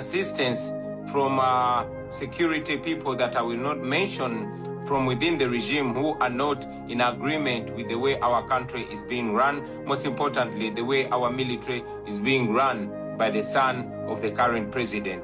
assistance from security people that I will not mention from within the regime who are not in agreement with the way our country is being run, most importantly, the way our military is being run by the son of the current president.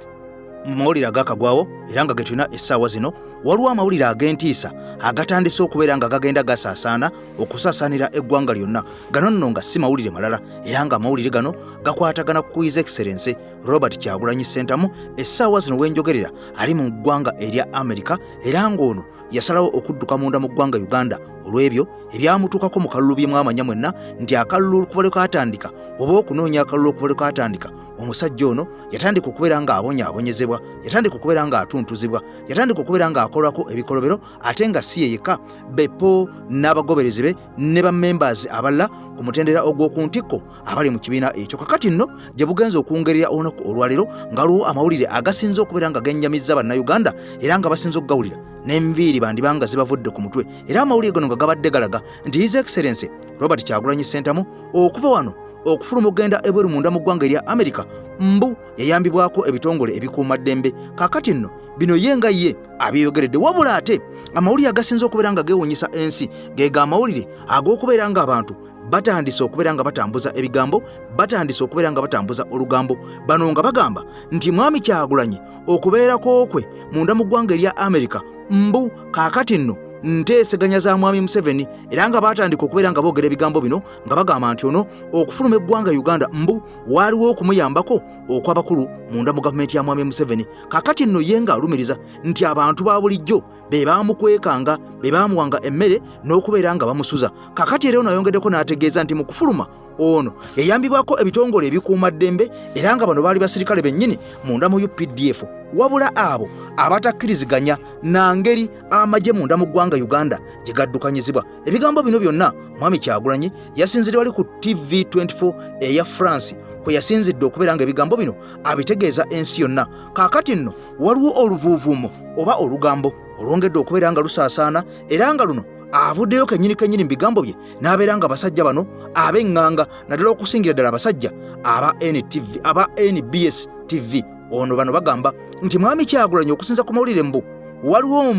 Mu mawulire agakagwawo era nga getulina essaawa zino, waliwo amawulire ag'entiisa agatandise okubeera nga gagenda gasaasaana okusaasaanira eggwanga lyonna. Gano nno nga si mawulire malala, era nga amawulire gano gakwatagana ku His Excellency Robert Kyagulanyi Ssentamu. Essaawa zino wenjogerera ali mu ggwanga erya Amerika, era ng'ono yasalawo okudduka munda mu ggwanga Uganda olw'ebyo ebyamutuukako mu kalulu bye mwamanya mwenna nti akalulu okuva lwe kaatandika, oba okunoonya akalulu okuva lwe kaatandika, omusajja ono yatandika okubeera ng'abonyaabonyezebwa, yatandika okubeera ng'atuntuzibwa, yatandika okubeera ng'akolwako ebikolobero, ate nga si ye yekka, Beppo n'abagoberezi be ne bamembers abalala ku mutendera ogw'oku ntikko abali mu kibiina ekyo. Kakati nno gye bugenza okwongerera olunaku olwaleero nga waliwo amawulire agasinze okubeera nga gennyamizza Bannayuganda, era nga basinze okugawulira n'enviiri bandiba nga zibavudde ku mutwe. Era amawulire gano nga gabadde galaga nti His Excellency Robert Kyagulanyi Ssentamu okuva wano okufuluma okugenda ebweru munda mu ggwanga erya Amerika, mbu yayambibwako ebitongole ebikuumaddembe. Kakati nno bino ye nga ye abyeyogeredde, wabula ate amawulire agasinze okubeera nga geewunyisa ensi ge ga amawulire ag'okubeera ng'abantu batandise okubeera nga batambuza ebigambo, batandise okubeera nga batambuza olugambo. Bano nga bagamba nti Mwami Kyagulanyi okubeerako kwe munda mu ggwanga erya Amerika mbu kaakati nno nteeseganya za Mwami Museveni, era nga baatandika okubeera nga boogera ebigambo bino nga bagamba nti ono okufuluma eggwanga Uganda mbu waaliwo okumuyambako okw'abakulu munda mu gavumenti ya Mwami Museveni. Kaakati nno ye ng'alumiriza nti abantu ba bulijjo be baamukwekanga, be baamuwanga emmere n'okubeera nga bamusuza. Kakati era ono ayongeddeko n'ategeeza nti mu kufuluma ono yayambibwako ebitongole ebikuumaddembe, era nga bano baali basirikale bennyini munda mu UPDF, wabula abo abatakkiriziganya na ngeri amagye munda mu ggwanga Uganda gye gaddukanyizibwa. Ebigambo bino byonna Mwami Kyagulanyi yasinzidde wali ku TV24 eya France kwe yasinzidde okubeera nga ebigambo bino abitegeeza ensi yonna. Kaakati nno waliwo oluvuuvuumo oba olugambo olwongedde okubeera nga lusaasaana, era nga luno avuddeyo kennyini kennyini mu bigambo bye n'abeera nga abasajja bano ab'eŋŋanga, naddala okusingira ddala abasajja aba NTV, aba NBS TV ono, bano bagamba nti Mwami Kyagulanyi okusinza ku mawulire mbu waliwo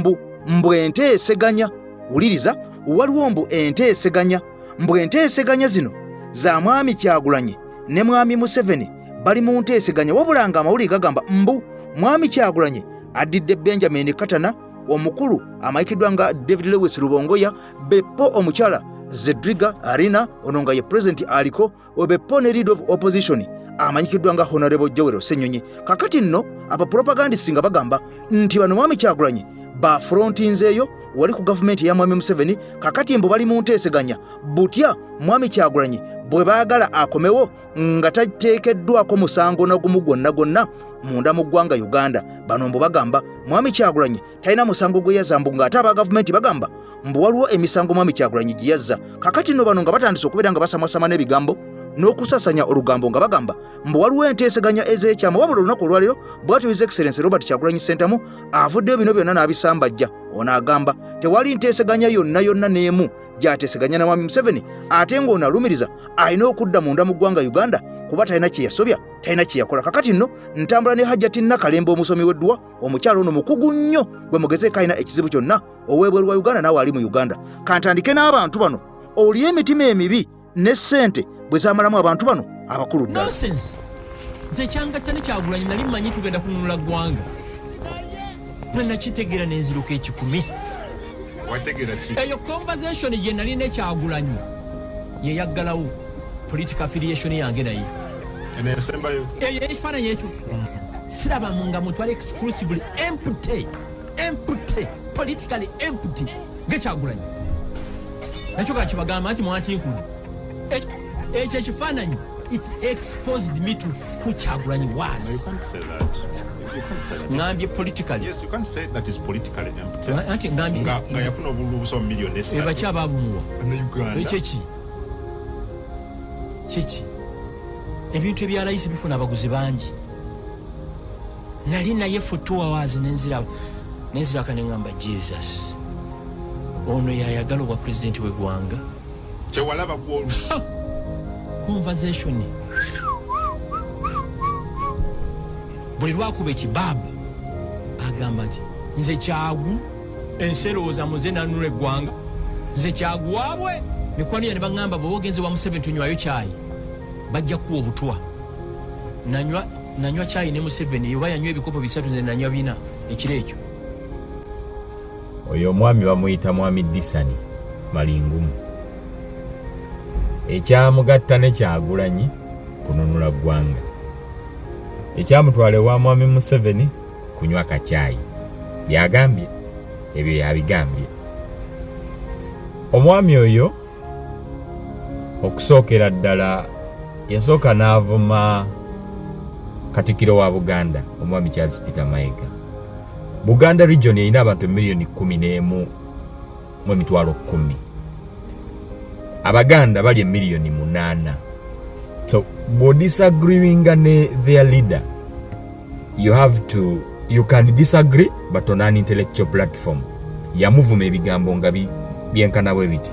mbu enteeseganya, wuliriza, waliwo mbu enteeseganya, mbu enteeseganya zino za Mwami Kyagulanyi ne Mwami Museveni, bali mu nteeseganya. Wabula nga amawulire gagamba mbu Mwami Kyagulanyi addidde Benjamin Katana omukulu amanyikiddwa nga David Lewis Rubongoya, beppo omukyala Zedriga Arina, ono nga ye pulezidenti aliko, beppo ne leader of opposition amanyikiddwa nga Honorable Joel Ssenyonyi. Kakati nno abapropagandisi nga bagamba nti bano Mwami Kyagulanyi bafrontinzeeyo wali ku gavumenti eya Mwami Museveni. Kakati mbu bali mu nteeseganya butya Mwami Kyagulanyi bwe baagala akomewo nga tateekeddwako musango nagumu gwonna gwonna munda mu ggwanga Uganda. Bano mbu bagamba Mwami Kyagulanyi talina musango gwe yazza, mbu ng'ate aba gavumenti bagamba mbu waliwo emisango Mwami Kyagulanyi gye yazza. Kakati nno bano nga batandise okubeera nga basamwasama n'ebigambo n'okusasanya olugambo nga bagamba mbu waliwo enteeseganya ez'ekyama. Wabula olunaku olwaleero bwatyo His Excellency Robert Kyagulanyi Ssentamu avuddeyo bino byonna n'abisambajja. Ono agamba tewali nteeseganya yonna yonna n'emu gy'ateeseganya na Mwami Museveni, ate ng'ono alumiriza alina okudda munda mu ggwanga Uganda kuba talina kye yasobya, talina kye yakola. Kakati nno ntambula ne Hajjati Nakalembe, omusomi w'edduwa. Omukyalo ono mukugu nnyo, gwe mugezeeko alina ekizibu kyonna ow'ebweru wa Uganda naawe ali mu Uganda. Kantandike n'abantu bano oli emitima emibi ne ssente bwe zamalamu abantu bano abakulu ddala. Nonsense. Nze ekyangatta ne Kyagulanyi, nali mmanyi tugenda kununula ggwanga. Bwe nakitegeera nenziruka ekikumi. Wategeera ki? Eyo conversation gye nali ne Kyagulanyi ye yaggalawo political affiliation yange naye. Eno esembayo. Eyo ekifaananyi ekyo siraba nga muntu ali exclusively empty, empty, politically empty nga Kyagulanyi. Nakyo kakibagamba nti mwantinkudde ekyo ekifaananyi, it exposed me to who Kyagulanyi No, was. you can't say that. You can't say that. Ngambye politically. Yes, you can't say that is politically empty. Anti ngambye Nga yafuna obululu obusoba miliyoni 3. Ebaki abaabumuwa? Bannayuganda. Kyeki kyeki ebintu ebya layisi bifuna abaguzi bangi. Nali naye for 2 hours, nenzira nenziraka neŋŋamba, "Jesus, ono yayagala obwa pulezidenti w'eggwanga." Kyewalaba kwolu. Conversation. Buli lwakuba ekibaabu agamba nti nze Kyagu, ensi erowooza muze nanula eggwanga, nze Kyagu waabwe. Mikwano ya ne baŋŋamba, bw'oba ogenze wa Museveni tonywayo kyayi, bajja kuwa obutwa. Nanywa kyayi ne Museveni, oba yanywa ebikopo 3, nze nanywa 4 ekiro ekyo. Oyo omwami bamuyita Mwami Disani Malingumu. Ekyamugatta ne Kyagulanyi kununula ggwanga, ekyamutwala ewa Mwami Museveni kunywa kacaayi. Byagambye ebyo yabigambye omwami oyo. Okusookera ddala yasooka n'avuma Katikkiro wa Buganda, omwami Charles Peter Mayiga. Buganda region erina abantu 11,100,000, Abaganda bali 8 million. So bw'odisagreeinga ne their leader, you have to, you can disagree, but on an intellectual platform. Yamuvuma ebigambo nga byenkana bwe biti.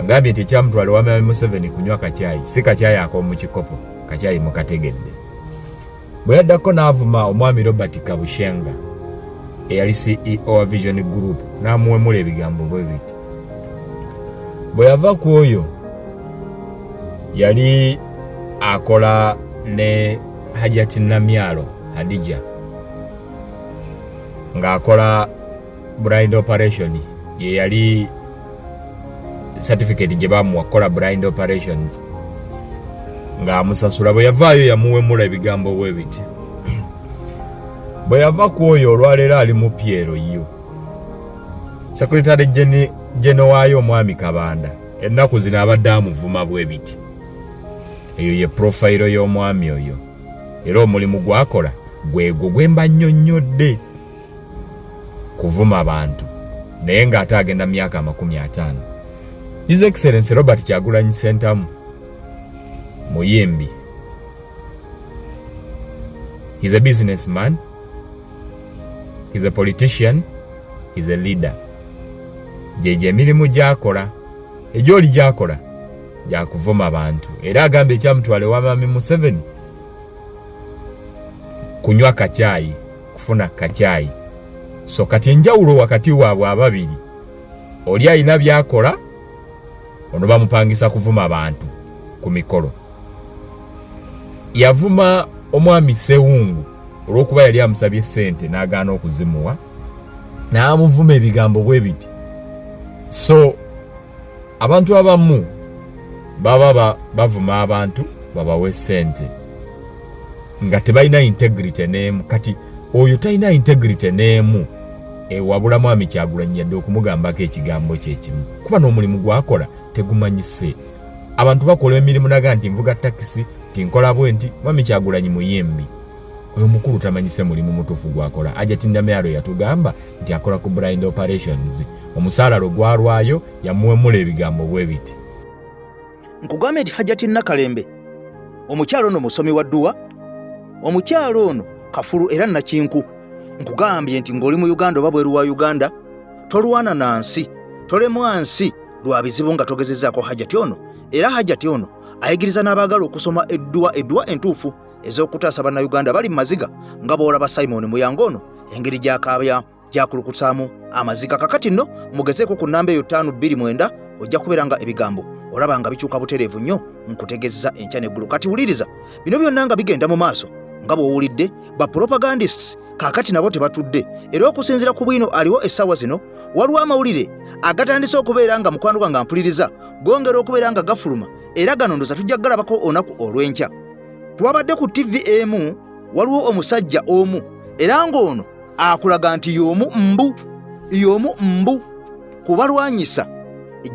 Agambye nti ekyamutwala wa Mwami Museveni kunywa kacyayi, si kacyayi ak'omu kikopo, kacyayi mukategedde. Bwe yaddako n'avuma omwami Robert Kabushenga eyali CEO wa Vision Group, n'amuwemula ebigambo bwe biti. Bwe yava ku oyo yali akola ne Hajati Namyalo Hadija ng'akola blind operation, ye yali certificate gye bamuwa kukola blind operations, ng'amusasula. Bwe yavaayo yamuwemula ebigambo bwe biti. Bwe yava ku oyo, olwaleero ali mu PLU, secretary general waayo omwami Kabanda ennaku zino abadde amuvuma bwe biti. Eyo ye profile y'omwami oyo, era omulimu gwakola gwegwo gwe mba nnyonnyodde, kuvuma bantu, naye ng'ate agenda mu myaka 50. His Excellence Robert Kyagulanyi Sentamu muyimbi, he's a businessman, he's a politician, he's a leader. Gyegyo emirimu gy'akola. Egyoli gy'akola gyakuvuma bantu, era agamba ekyamutwala ewa Mwami Museveni kunywa kacyayi, kufuna kacyayi. So kati enjawulo wakati waabwe ababiri, oli alina byakola, ono bamupangisa kuvuma bantu ku mikolo. Yavuma omwami Sewungu olw'okuba yali amusabye ssente n'agaana okuzimuwa, n'amuvuma ebigambo bwe biti. So abantu abamu baba bavuma abantu babawe ssente nga tebalina integrity n'emu. Kati oyo talina integrity n'emu ewabula Mwami Kyagulanyi yadde okumugambako ekigambo kyekimu, kuba n'omulimu gwakola tegumanyise. Abantu bakola emirimu naga nti nvuga takisi, nti nkola bwe nti. Mwami Kyagulanyi muyimbi, oyo mukulu tamanyise mulimu mutuufu gwakola. Hajati Namyalo yatugamba nti akola ku blind operations, omusaala lwe gwalwayo yamuwemula ebigambo bwe biti. Nkugambye nti Hajati Nakalembe, omukyalo ono musomi wa dduwa, omukyalo ono kafulu era nakinku. Nkugambye nti ng'oli mu Uganda oba bweru wa Uganda, tolwana na nsi, tolemwa nsi lwa bizibu nga togezezzaako Hajati ono. Era Hajati ono ayigiriza n'abaagala okusoma edduwa, edduwa entuufu ez'okutaasa Bannayuganda bali mu maziga, nga bw'olaba Simon Muyanga ono engeri gy'akaabya gyakulukutsaamu amaziga. Kakati nno mugezeeko ku nnamba eyo 529, ojja kubeera nga ebigambo olaba nga bikyuka butereevu nnyo. Nkutegezza enkya neggulu. Kati wuliriza bino byonna nga bigenda mu maaso, nga bw'owulidde ba propagandists kaakati nabo tebatudde. Era okusinziira ku bwino aliwo essaawa zino, waliwo amawulire agatandise okubeera nga mukwano gwange mpuliriza gongera okubeera nga gafuluma, era gano ndoza tujja kugalabako olunaku olw'enkya. Twabadde ku TV emu, waliwo omusajja omu, era ng'ono akulaga nti y'omu mbu kubalwanyisa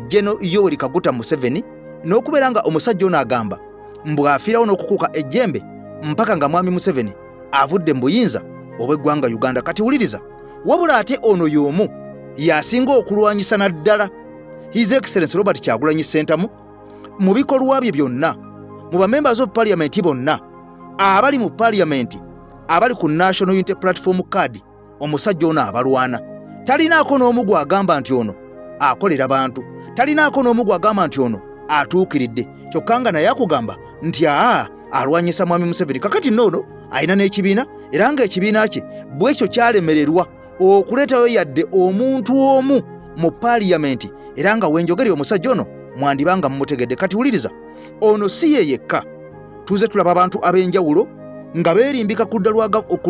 General Yoweri Kaguta Museveni, n'okubeera nga omusajja ono agamba mbu afiirawo n'okukuuka ejjembe mpaka nga Mwami Museveni avudde mu buyinza obw'eggwanga Uganda. Kati wuliriza, wabula ate ono y'omu y'asinga okulwanyisa naddala His Excellence Robert Kyagulanyi Ssentamu mu bikolwa bye byonna. Mu ba members of parliament bonna abali mu parliament abali ku National Unity Platform card, omusajja ono abalwana. Talinaako n'omu gw'agamba nti ono akolera bantu, talinaako n'omu gw'agamba nti ono atuukiridde, kyokka nga naye akugamba nti aa Alwanyisa Mwami Museveni. Kakati nno ono alina n'ekibiina, era ng'ekibiina kye bwekyo kyalemererwa okuleetayo yadde omuntu omu mu paaliyamenti. Era nga wenjogeri omusajja ono mwandiba nga mumutegedde. Kati wuliriza, ono si ye yekka. Tuze tulaba abantu ab'enjawulo nga beerimbika ku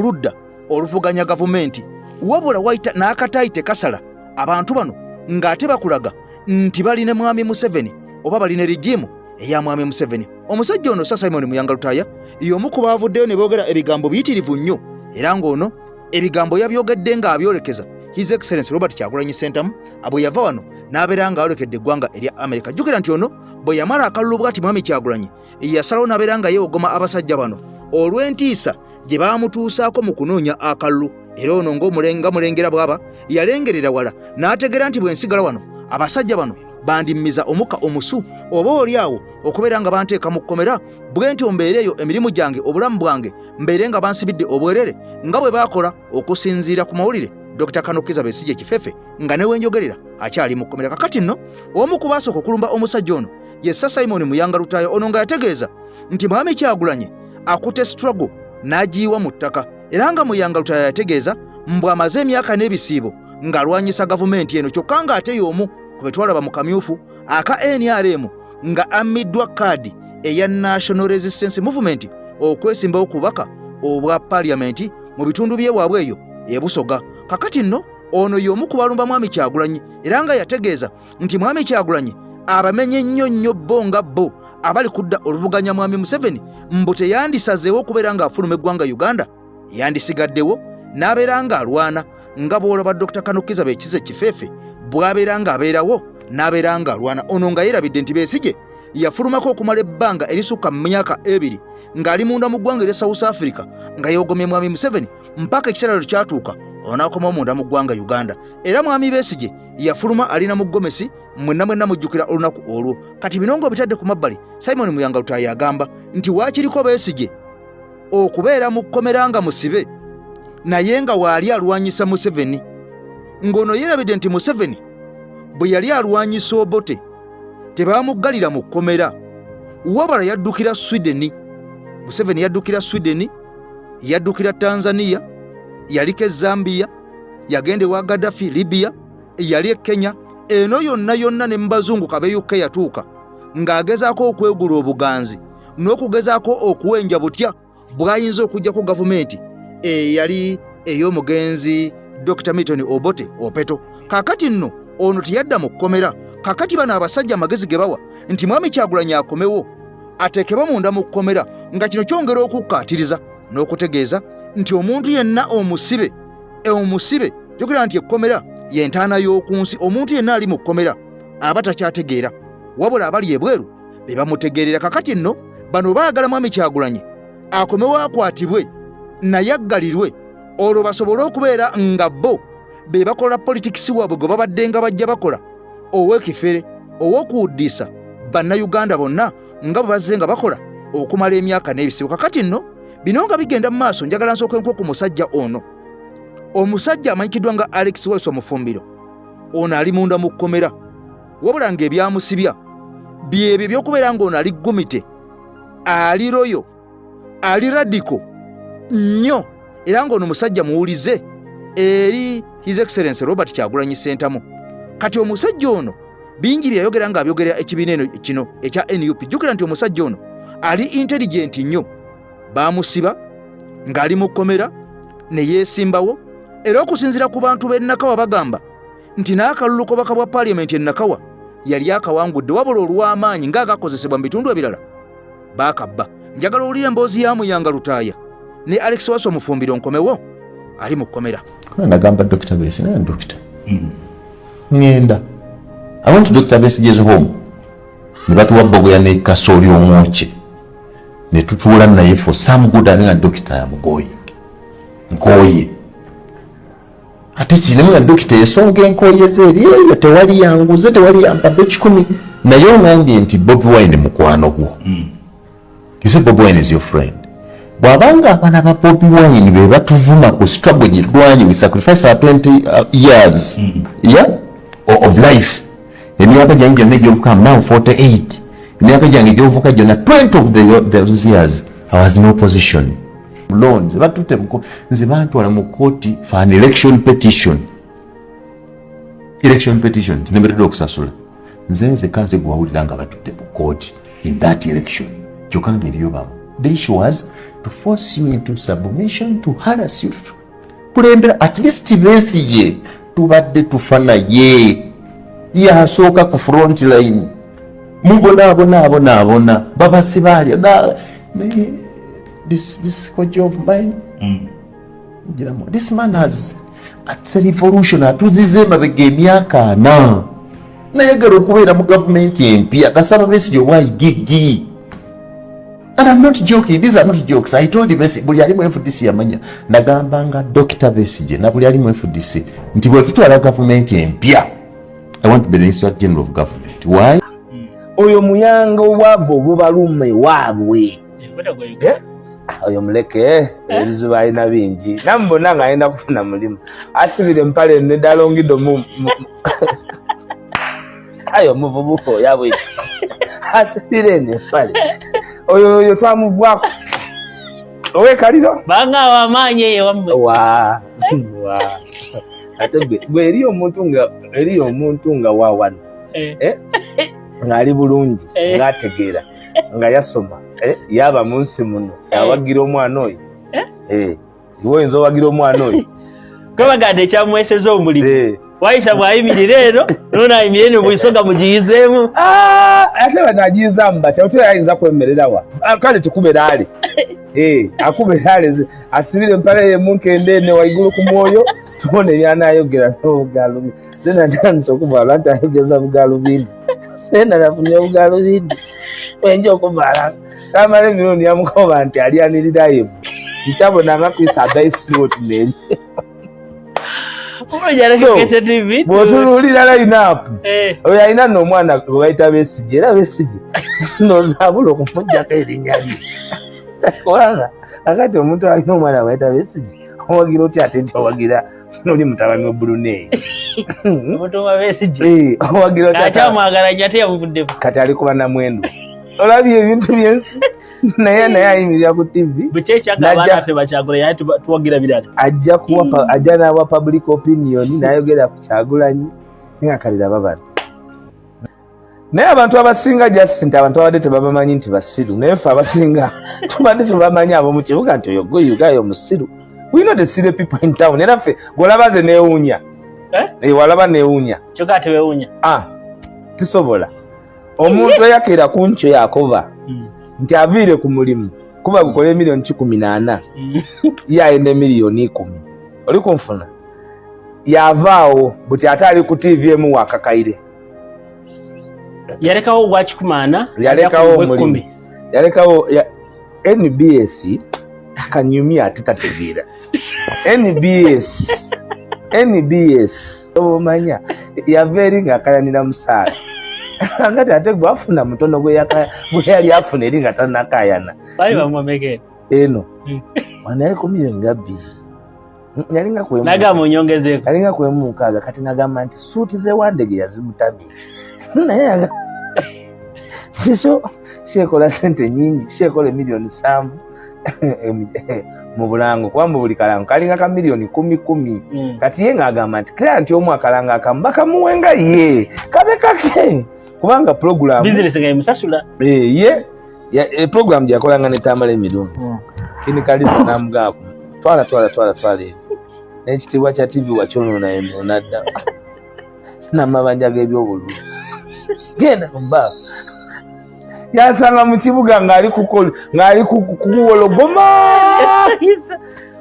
ludda oluvuganya gavumenti, wabula waita n'akataayi tekasala. Abantu bano ng'ate bakulaga nti balina Mwami Museveni oba balina rigimu eya Mwami Museveni. Omusajja ono Sir Simon Muyanga Lutaaya y'omu ku baavuddeyo ne boogera ebigambo biyitirivu nnyo, era ng'ono ebigambo yabyogedde ng'abyolekeza His Excellence Robert Kyagulanyi Ssentamu bwe yava wano n'abeera ng'ayolekedde eggwanga erya Amerika. Jjukira nti ono bwe yamala akalulu bw'ati, Mwami Kyagulanyi yasalawo n'abeera nga yeewogoma abasajja bano olw'entiisa gye baamutuusaako mu kunoonya akalulu. Era ono ng'omulenga mulengera bw'aba yalengerera wala n'ategeera nti bwe nsigala wano abasajja bano bandimmiza omukka omusu, oba oli awo okubeera nga banteeka mu kkomera, bwe ntyo mbeere eyo emirimu gyange, obulamu bwange mbeere nga bansibidde obwerere nga bwe baakola. Okusinziira ku mawulire, Dr. Kanokiza Besigye Kifefe nga ne wenjogerera akyali mu kkomera. Kakati nno omu ku baasooka okulumba omusajja ono ye Sir Simon Muyanga Lutaaya. Ono nga yategeeza nti Mwami Kyagulanyi akutte struggle n'agiyiwa mu ttaka, era nga Muyanga Lutaaya yategeeza mbu amaze emyaka n'ebisiibo ng'alwanyisa gavumenti eno, kyokka ng'ate y'omu ku be twalaba mu kamyufu aka NRM nga ammiddwa kaadi eya National Resistance Movement okwesimbawo ku bubaka obwa paaliyamenti mu bitundu by'ewaabwe eyo e Busoga. Kakati nno ono y'omu ku balumba Mwami Kyagulanyi, era nga yategeeza nti Mwami Kyagulanyi abamenye nnyo nnyo bo nga bo abali kudda oluvuganya Mwami Museveni, mbu teyandisazeewo okubeera ng'afuluma eggwanga Uganda, yandisigaddewo n'abeera ng'alwana nga bw'olaba Dr. Kanokiza Bekize Kifeefe bw'abeera ng'abeerawo n'abeera ng'alwana. Ono nga yeerabidde nti Besigye yafulumako okumala ebbanga erisukka mu myaka 2 ng'ali munda mu ggwanga erya South Africa nga yeegomye Mwami Museveni mpaka ekiseera lwe kyatuuka onaakomawo munda mu ggwanga Uganda. Era Mwami Besigye yafuluma alina mu gomesi, mwenna mwenna mujjukira olunaku olwo. Kati bino ng'obitadde ku mabbali, Simon Muyanga Lutaaya agamba nti waakiriko Besigye okubeera mu kkomera nga musibe naye nga waali alwanyisa Museveni, ng'ono yeerabidde nti Museveni bwe yali alwanyisa Obote tebaamuggalira mu kkomera, wabula yaddukira Sweden. Museveni yaddukira Sweden, yaddukira Tanzania, yaliko e Zambia, yagenda ewa Gaddafi Libya, yali e Kenya, eno yonna yonna ne mu bazungu kabe UK yatuuka ng'agezaako okwegula obuganzi n'okugezaako okuwenja butya bw'ayinza okuggyako gavumenti eyali ey'omugenzi Dr. Milton Obote Opeto. Kaakati nno ono teyadda mu kkomera. Kaakati bano abasajja amagezi ge bawa nti Mwami Kyagulanyi akomewo ateekebwe munda mu kkomera, nga kino kyongera okukkaatiriza n'okutegeeza nti omuntu yenna omusibe, omusibe, jjukira nti ekkomera y'entaana y'oku nsi. Omuntu yenna ali mu kkomera aba takyategeera, wabula abali ebweru be bamutegeerera. Kakati nno bano baagala Mwami Kyagulanyi akomewo akwatibwe naye aggalirwe, olwo basobole okubeera nga bo be bakola politikisi waabwe gwe babadde nga bajja bakola ow'ekifere, ow'okuwuddisa Bannayuganda bonna nga bwe bazze nga bakola okumala emyaka n'ebisibo. Kakati nno bino nga bigenda mu maaso, njagala nsooke nkuwe ku musajja ono, omusajja amanyikiddwa nga Alex Waiswa Mufumbiro. Ono ali munda mu kkomera, wabula ng'ebyamusibya byebyo by'okubeera ng'ono ali gumite, ali loyo, ali radical nnyo, era ng'ono musajja muwulize eri His Excellence Robert Kyagulanyi Ssentamu. Kati omusajja ono bingi bye yayogera ng'abyogerera ekibiina eno kino ekya NUP. Jjukira nti omusajja ono ali intelligent nnyo, baamusiba ng'ali mu kkomera ne yeesimbawo, era okusinziira ku bantu b'e Nakawa bagamba nti n'akalulu k'obubaka bwa paaliyamenti e Nakawa yali akawangudde, wabula olw'amaanyi ng'agakozesebwa mu bitundu ebirala baakabba. Njagala owulire emboozi ya Muyanga Lutaaya ne Alex Wasswa Mufumbiro nkomewo ali mu kkomera. Nagamba Dr. Besigye, naye Dr. Ngenda. I went to Dr. Besigye's home. Ne batuwa bogoya ne kasooli omwokye. Ne tutuula naye for some good and nga Dr. I'm going. Nkooye. Ate kirimu nga dokita ensonga enkooyeza eri eyo, tewali yanguze, tewali yampadde 100, naye ongambye nti Bobi Wine mukwano gwo. You say Bobi Wine is your friend. Bw'abanga abaana ba Bobi Wine be batuvuma ku struggle gye tulwanye, we sacrifice our 20 years, yeah, of life, emyaka gyange gyonna egy'obuka, I'm now 48. Emyaka gyange egyovuka gyonna, 20 of those years I was in opposition. Loans batutte nze bantwala mu kooti for an election petition, election petition tinemereddwa okusasula. Nze nzeka nze gwawulira nga batutte mu kooti in that election, kyokka nga eriyo bamu. The issue was to force you into submission, to harass you, to kulembera. At least Besigye tubadde tufa naye, yasooka ku front line, mubonaabonaabonaabona babasiba alya naye this koja of mine. Giramu. This man has, it's a revolution. Atuzize emabega emyaka 40, nayagala okubeera mu gavumenti empya. Kasaba Besigye obwayigigi. And I'm not joking, these are not jokes. I told Besigye, buli ali mu FDC yamanya, nagambanga Dr. Besigye na buli ali mu FDC nti bwe tutwala gavumenti empya, I want to be the Inspector General of Government. Why? Oyo muyanga, obwavu obubaluma ewaabwe. Eh? Oyo muleke, ebizibu alina bingi. Namu bonna nga alina kufuna mulimu, asibira empale nedalongido mu aye omuvubuka oyo abwe asibira eno empale, oyo twamuvwako owekaliro. Banga amaanyi eyo wammwe. Wa wa, ate gwe eri omuntu nga wawano ng'ali bulungi, ng'ategeera, nga yasoma, yaba mu nsi muno, awagira omwana oyo. Iwe oyinza owagira omwana oyo? Gwebaga ekyamweseza omulimu. Wayisa bw'ayimirira eno, nono ayimirira eno, bwisoga mugiyizeemu. Ah, ate bano batya? Otera ayinza kwemererawa? Ah, kale tukube rally. Akube rally, asibire empale ye munkende ene waigulu ku mwoyo, tubone ebyanayogera n'obugalubindi. Sena natandise okuvaala nti ayogeza bugalubindi, sena nafunye obugalubindi wenja okuvaala. Kamala emirundi yamukoba nti alyanirira yemu ntabonanga kwisa adaisiwoti neri. Bw'otunuulira line-up, oyo alina nno omwana gwe bayita Besigye, era Besigye nozaabula okumugjako erinnya lye, kubanga akati omuntu alina omwana gwe bayita Besigye, owagira otya ate nti owagira noli mutabani wa Brunei? Omutumwa Besigye. Owagira otya? Akyamwagala nnyo ate yamuvuddeko. Kati ali kuba namwendu, olabye ebintu byensi, naye ayimirira ku TV. Buli ekyaga abaana ffe bakyagula, yaye tuwagira birala. Ajja kuwa ajja n'awa public opinion, n'ayogera ku Kyagulanyi, naye akalira babano. Naye abantu abasinga, just nti abantu abadde tebabamanyi nti basiru, naye ffe abasinga tubadde tubamanyi ab'omu kibuga nti oyo goyugayo musiru. We know the silly people in town. Era ffe gwolaba ze neewuunya. Eh? Eh, walaba neewuunya. Kyokka ate weewuunya. Ah, tisobola. Omuntu eyakeera ku nkyo yakoba nti aviire ku mulimu kuba gukole 140 million, ye ayina 10 million, oli kunfuna, yavaawo buti ate ali ku TV emu wakakaire. Yalekawo ogwa 140. Yalekawo omulimu, yalekawo NBS akanyumya ate tategeera NBS. NBS omanya yava eri ng'akayanira musaala, ngati ate gwafuna mutono gwe yali afuna eri nga tanakayana. Bali bamwameke. Eno wano yali ku 2 million, yalinga nagamba onyongezeeko. Yalinga kwemu mukaaga. Kati nagamba nti suuti zewandege yazimutamye, naye kikyo kyekola sente nyingi, kyekola 7 million mu bulango, kuba mu buli kalango kalinga ka 10 million 10. Kati ye ng'agamba nti client omu akalango akamu bakamuwenga ye kabe kake, kubanga program bizinesi nga emusasula. Eh, ye program gyakolanga netamala emirundi kini kalisa namugamba twala twala twala twala ebyo n'ekitiibwa kya TV wakyonona onadda n'amabanja g'ebyobululu, genda mubaafu. Yasanga mu kibuga ng'ali ng'ali kuwologoma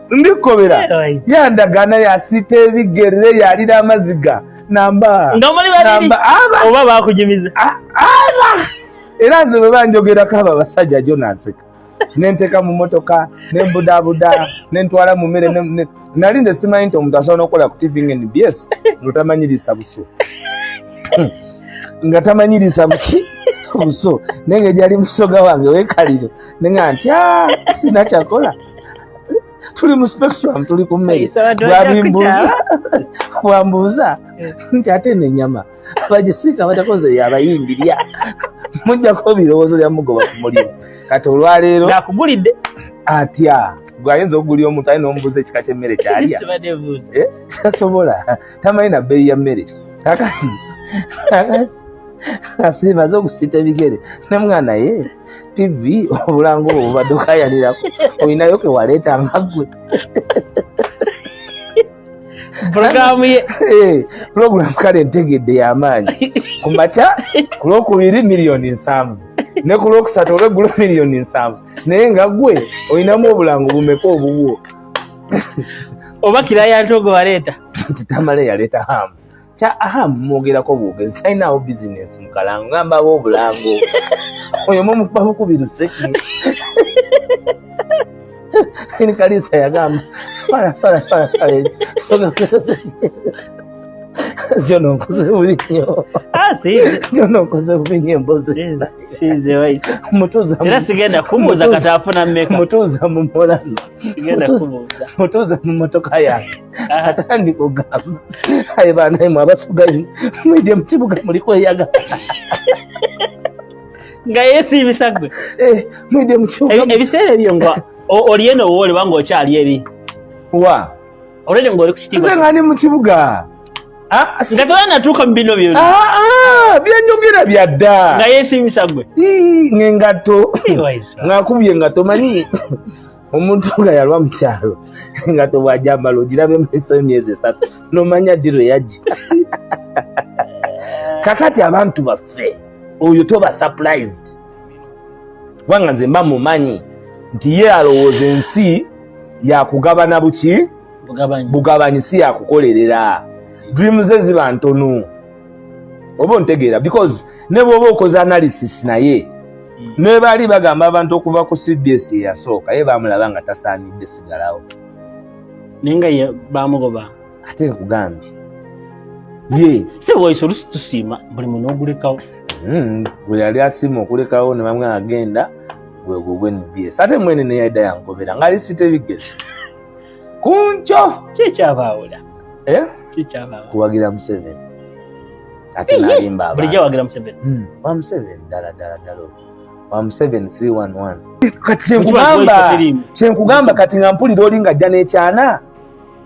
ndikobera yandagana, yasiita ebigere, yalira amaziga namba nga muli babiri. Namba aba oba bakunyumiza. Aba era nze bwe banjogerako abo abasajja jo nanseka, nenteeka mu motoka, nembudaabuda, nentwala mu mmere, nali nze simanyi nti omuntu asobola n'okukola ku TV nga NBS nga tamanyirisa buso, nga tamanyirisa buki buso, naye nga gyali musoga wange wekaliro, nenga nti, "Ah, sina kyakola." Tuli mu spectrum, tuli ku mmere. Bwabimbuuza, bwambuuza nti ate eno ennyama bagisiika batakoze yabayindirya, mujjako ebirowoozo bya mugoba ku mulimu. Kati olwaleero Nakugulidde. Atya gwe ayinza okugulira omuntu alina omubuuza ekika ky'emmere kyalya? Sibadde buuza. Eh, tasobola, tamanyi na bbeeyi ya mmere. Kakati kakati asiimaze okusiita ebigere ne mwana ye tv, obulango obwo bubadde okayanirako, olinayo ke waleeta nga ggwe. Pulogulaamu ye. Eh, pulogulaamu kale ntegedde y'amaanyi. Ku makya ku lwokubiri 70,000, ne ku lwokusatu olweggulo 70,000, naye nga ggwe olinamu obulango bumeka obubwo? Oba kiraya ntogo waleeta. Nti tamale yaleeta hamu kya hamu, mwogerako bwogezi, talinawo bizinesi mu kalango. Ngamba aba obulango oyo mumukuba bukubi luseke. Kalisa yagamba twala twala twala twala, jono nkoze bubi nnyo. Ah, si Jono nkoze bubi nnyo embozi. Size waisa. Mutuuza. Era sigenda kumubuuza kati afuna mmeka. Mutuuza mu molano. Sigenda kumubuuza. Mutuuza mu motoka yange, atandika okugamba, aye baana imwe abasugayo mwije mu kibuga muli kweyaga. Nga yeesiimisa gwe. Eh, mwije mu kibuga. Ebiseera ebyo nga oli eno wooli oba ng'okyali eri? Wa? Olwedde ng'oli ku kitiibwa. Nze nga ndi mu kibuga. Ah, nga tebanatuuka mu bino byonna. Ah, ah, byenjogera byadda. Nga yeesiimisa gwe. Ii, ng'engatto. Ii, waiswa. Ng'akubye engatto, manyi omuntu nga yalwa mu kyalo, engatto bw'ajambala ogiraba emaiso emyezi 3 nomanya ddi lwe yajja. Kakati abantu baffe oyo toba surprised, kubanga nze mba mumanyi nti ye alowooza ensi yakugabana buki. Bugabanyi. Bugabanyi, si yakukolerera. Dream ze ziba ntono, oba ontegeera? Because ne bw'oba okoze analysis naye ne baali bagamba abantu okuva ku CBS eyasooka, ye bamulaba nga tasaanidde sigalawo. Naye nga ye bamugoba. Ate nkugambye ye Si waisa, olusi tusiima buli muntu ogulekawo. Bwe yali asiima okulekawo ne bamwe agenda gwegwo gwe NBS, ate mwene neyadda yankobera ng'ali sita ebigere kunkyo. Ki ekyabaawula? Eh? Ki ekyabaawula? Kuwagira Museveni, ate nalimba abantu. Bulijjo wagira Museveni? Wa Museveni ddala ddala ddala, wa Museveni 311. Kati kyenkugamba, Mukiba kyenkugamba kati nga mpulira oli ng'ajja n'ekyana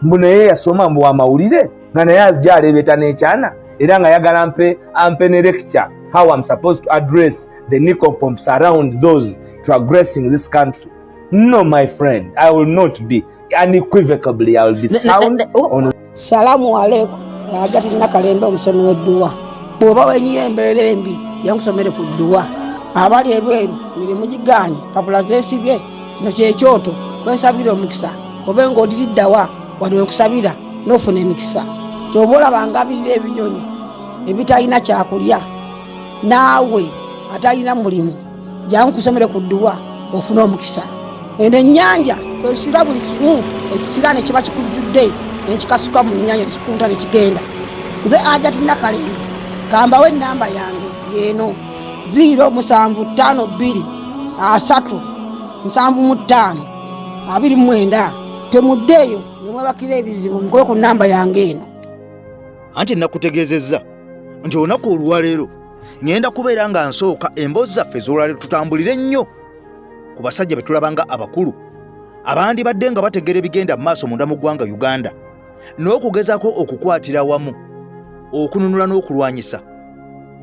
mbu naye yasoma, mbu wamawulire, nga naye ajja aleebeeta n'ekyana, era nga yagala ampe ne lecture how I'm supposed to address the nincompops around those transgressing this country. No, my friend, I will not be unequivocally, I will be sound on Salamu aleikum. Ajati Nakalembe, omusomi w'edduwa. Bw'oba wenyiye embeera embi, yankusomere ku dduwa. Abali ebweru mirimu gigaanye, papula zeesibye, kino kyekyoto kwensabira omukisa. Kobe ng'odiriddawa wano wenkusabira n'ofuna emikisa. Kyoba olaba ngabirira ebinyonyi ebitalina kyakulya, naawe atalina mulimu jangu kusomere ku dduwa ofune omukisa. Eno ennyanja kwesula buli kimu ekisiraane kiba kikujjudde, nenkikasuka mu nnyanja nekikunta nekigenda. Nze Ajati Nakalembe, kambawo enamba yange yeeno 0752 30 75 29. Temuddeeyo nemwebakira ebizibu, mukube ku namba yange eno. Anti nakutegeezezza nti olunaku olwaleero ŋŋenda kubeera nga nsooka emboozi zaffe ez'olwaleero tutambulire nnyo ku basajja be tulaba nga abakulu abandibadde nga bategeera ebigenda mu maaso munda mu ggwanga Uganda n'okugezaako okukwatira awamu okununula n'okulwanyisa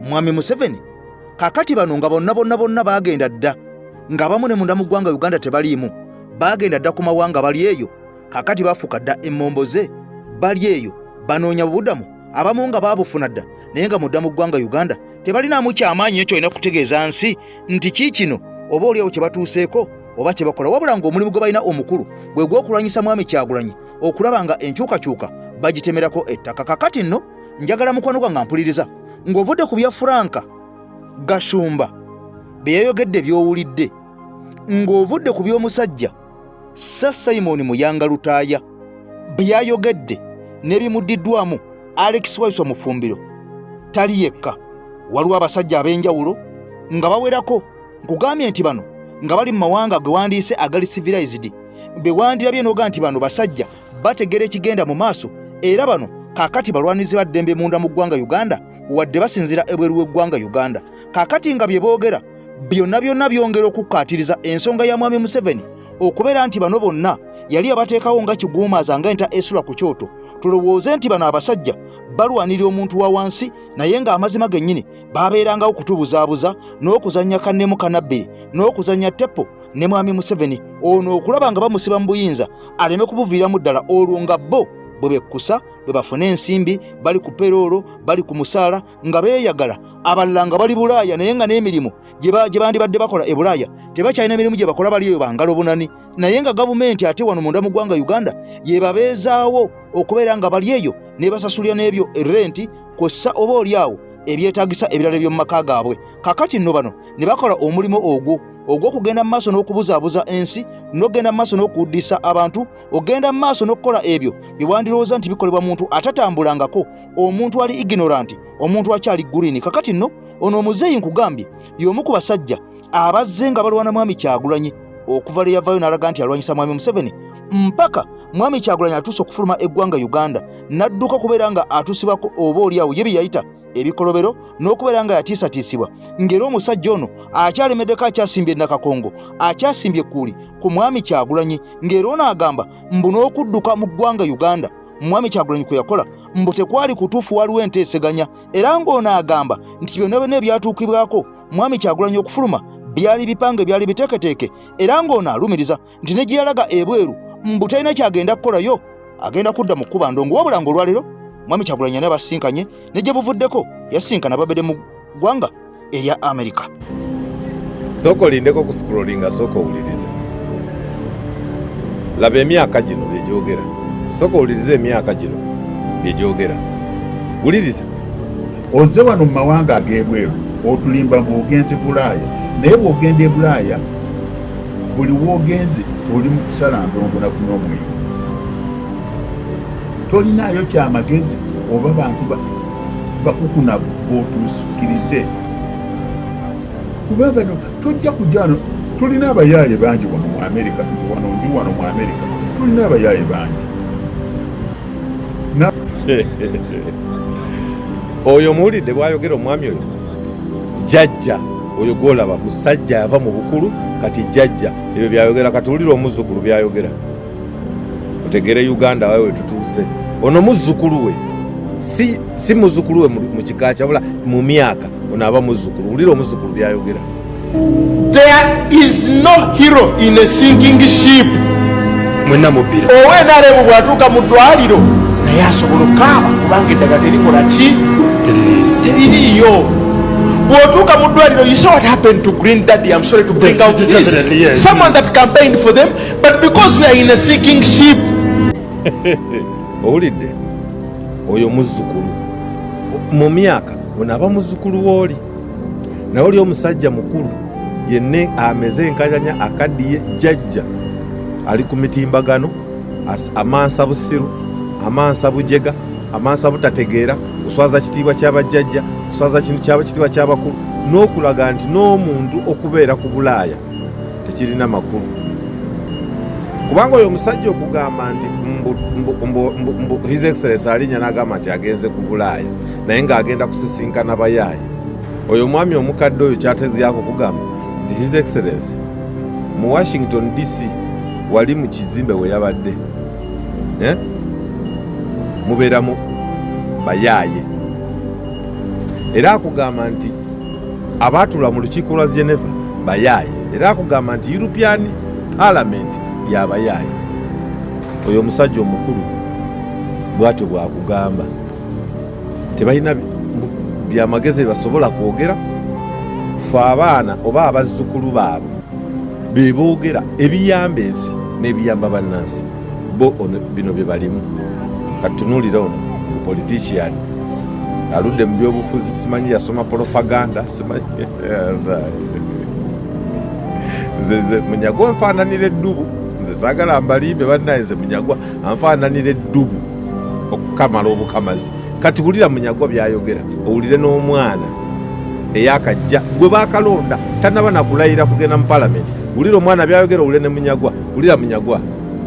Mwami Museveni. Kakati bano nga bonna bonna bonna baagenda dda, ng'abamu ne munda mu ggwanga Uganda tebaliimu, baagenda dda ku mawanga, bali eyo. Kakati bafuuka dda emmomboze, bali eyo banoonya bubudamu, abamu nga baabufuna dda, naye nga mudda mu ggwanga Uganda tebalinaamu kyamaanyi nnyo kyolina kutegeeza nsi nti kii kino oba oliawo kye batuuseeko oba kye bakola, wabula ng'omulimu gwe balina omukulu gwe gw'okulwanyisa Mwami Kyagulanyi okulaba nga enkyukakyuka bagitemerako ettaka. Kakati nno njagala mukwano gwange mpuliriza ng'ovudde ku bya Franka Gashumba bye yayogedde by'owulidde, ng'ovudde ku by'omusajja Sir Simon Muyanga Lutaaya byayogedde n'ebimuddiddwamu Alex Waiswa Mufumbiro, tali yekka, waliwo abasajja ab'enjawulo nga bawerako. Nkugambye nti bano nga bali mu mawanga ge wandiise agali civilized. Be wandirabye n'oga nti bano basajja bategera ekigenda mu maaso, era bano kaakati balwanizi ba ddembe munda mu ggwanga Uganda, wadde basinzira ebweru w'eggwanga Uganda. Kaakati nga bye boogera byonna byonna byongera okukkaatiriza ensonga ya Mwami Museveni okubeera nti bano bonna yali abateekawo nga kiguumaaza nga enta esula ku kyoto. Tulowooze nti bano abasajja balwanirira omuntu wa wansi, naye ng'amazima gennyini babeerangawo kutubuzaabuza n'okuzannya kannemu kanabbiri n'okuzannya teppo ne Mwami Museveni ono okulaba nga bamusiba mu buyinza aleme kubuviiramu ddala, olwo nga bo bwe bekkusa bwe bafuna ensimbi, bali ku peroolo, bali ku musaala nga beeyagala, abalala nga bali Bulaaya naye nga n'emirimu gye bandibadde bakola e Bulaaya tebakyalina mirimu gye bakola, bali eyo bangalo bunani, naye nga gavumenti ate wano munda mu ggwanga Uganda yebabeezaawo okubeera nga bali eyo nebasasulira n'ebyo renti kw'ossa oba oli awo ebyetaagisa ebirala eby'omu maka gaabwe. Kakati nno bano ne bakola omulimu ogwo ogw'okugenda mu maaso n'okubuzaabuza ensi n'okugenda mu maaso n'okuwuddisa abantu, ogenda mu maaso n'okukola ebyo bye wandirowooza nti bikolebwa muntu atatambulangako, omuntu ali ignorant, omuntu akyali green. Kakati nno ono omuzeeyi nkugambye y'omu ku basajja abazze nga balwana Mwami Kyagulanyi okuva lwe yavaayo n'alaga nti alwanyisa Mwami Museveni mpaka Mwami Kyagulanyi atuuse okufuluma eggwanga Uganda n'adduka kubeera nga atusibako oba oli awo ye bye yayita ebikolobero n'okubeera nga yatiisatiisibwa, ng'era omusajja ono akyalemeddeko, akyasimbye Nakakongo, akyasimbye ekkuuli ku Mwami Kyagulanyi, ng'era ono agamba mbu n'okudduka mu ggwanga Uganda Mwami Kyagulanyi kwe yakola mbu tekwali kutuufu, waliwo enteeseganya, era ng'ono agamba nti byonna byonna ebyatuukibwako Mwami Kyagulanyi okufuluma byali bipange, byali biteeketeeke, era ng'ono alumiriza nti ne gye yalaga ebweru mbu talina kyagenda kukolayo, agenda kudda mu kkuba ndongo. Wabula ng'olwaleero Mwami Kyagulanyi yali abasinkanye ne gye buvuddeko yasinkana babadde mu ggwanga erya Amerika. Sooka olindeko ku scrollinga, sooka owulirize, laba emyaka gino byegyogera, sooka owulirize emyaka gino byegyogera, wuliriza. Ozze wano mu mawanga ag'ebweru otulimba mbu ogenze Bulaaya, naye bw'ogenda e Bulaaya buli w'ogenze oli mu kusala ndongo na kunywa mwenge, tolinaayo kyamagezi oba bantu bakukunavu b'otuukiridde, kubanga no tojja kujja wano. Tulina abayaaye bangi wano mu Amerika, nze wano ndi wano mu Amerika, tulina abayaaye bangi. Oyo muwulidde bwayogera omwami oyo jjajja oyo gwolaba musajja yava mu bukulu, kati jjajja ebyo byayogera. Kati wulira omuzzukulu byayogera, otegere Uganda wawe wetutuuse. Ono muzzukulu we si, si muzzukulu we mu kika kyabula mu myaka, ono aba muzzukulu. Wulira omuzzukulu byayogera. There is no hero in a sinking ship. Mwenna mubbira. Owenaremu bw'atuuka mu ddwaliro naye asobola okukaaba kubanga eddagala terikola ki, teririiyo. Bw'otuuka mu ddwaliro, you saw what happened to Green Daddy. I'm sorry to bring out this. Definitely, yes. Someone that campaigned for them, but because we are in a sinking ship. Owulidde oyo muzzukulu mu myaka, ono aba muzzukulu wooli, naye oli omusajja mukulu yenne ameze enkanyanya, akaddiye, jjajja ali ku mitimbagano, amansa busiru, amansa bujega, amansa butategeera, kuswaza kitiibwa ky'abajjajja, kuswaza kintu kitiibwa ky'abakulu, n'okulaga nti n'omuntu okubeera ku Bulaaya tekirina makulu, kubanga oyo omusajja okugamba nti mbu His Excellence alinnya n'agamba nti agenze ku Bulaaya naye ng'agenda kusisinkana bayaaye. Oyo omwami omukadde oyo kyatezyako okugamba nti His Excellence mu Washington DC wali mu kizimbe we yabadde, eh? Mubeeramu bayaaye, era akugamba nti abaatula mu lukiiko lwa Geneva bayaaye, era akugamba nti European Parliament yabayaaye. Oyo omusajja omukulu bw'atyo bw'akugamba, tebalina byamagezi byebasobola kwogera. Fe abaana oba abazzukulu baabwe beboogera ebiyamba ensi n'ebiyamba bannansi bo. Ono bino bye balimu. Katutunuulire ono politician aludde mu byobufuzi, simanyi yasoma propaganda, simanyi. Nze Munyagwa nfaananira eddubu. Nze saagala mbalimbe bannaye, nze Munyagwa anfaananira eddubu okukamala obukamazi. Kati wulira Munyagwa byayogera, owulire n'omwana eyakajja gwe bakalonda, tanaba nakulayira kugenda mu palamenti. Wulira omwana byayogera, owulire ne Munyagwa, wulira Munyagwa.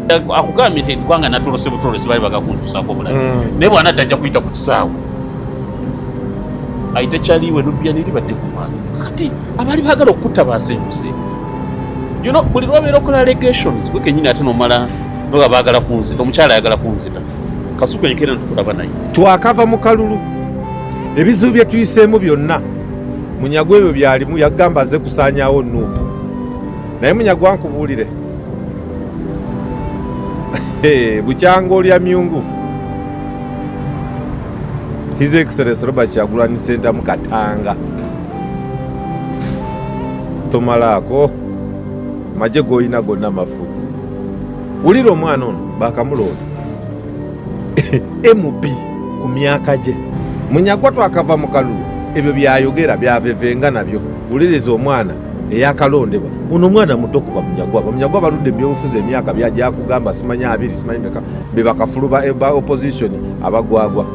Akugambye nti eggwanga natolose butolose, baali bagakuntusako obulabe. Naye bwanadda ajja kuyita ku kisaawe ayite kyaliwe nubyaniri badde ku mwana. Kati abaali baagala okukutta basenguse. You know, buli lwabeera okola allegations gwe kenyini ate nomala noga baagala kunzita, omukyala ayagala kunzita, kasuku enkeera ntukulaba naye. Twakava mu kalulu, ebizibu bye tuyiseemu byonna, Munyagwa ebyo byalimu, yagamba aze kusaanyaawo Nuupu. Naye Munyagwa nkubuulire, bukyanga olya myungu. His Excellence Robert Kyagulanyi Ssentamu Katanga, tomalaako magye g'olina gonna mafu. Wulira omwana ono bakamulonda MP ku myaka gye. Munyagwa twakava mu kalulu, ebyo byayogera byavevenga nabyo. Wuliriza omwana eyakalondebwa ono, omwana muto kuba Munyagwa. Bamunyagwa baludde mu byobufuzi emyaka byajakugamba simanyi abiri simanyi meka, be bakafulu ba opposition abagwagwa.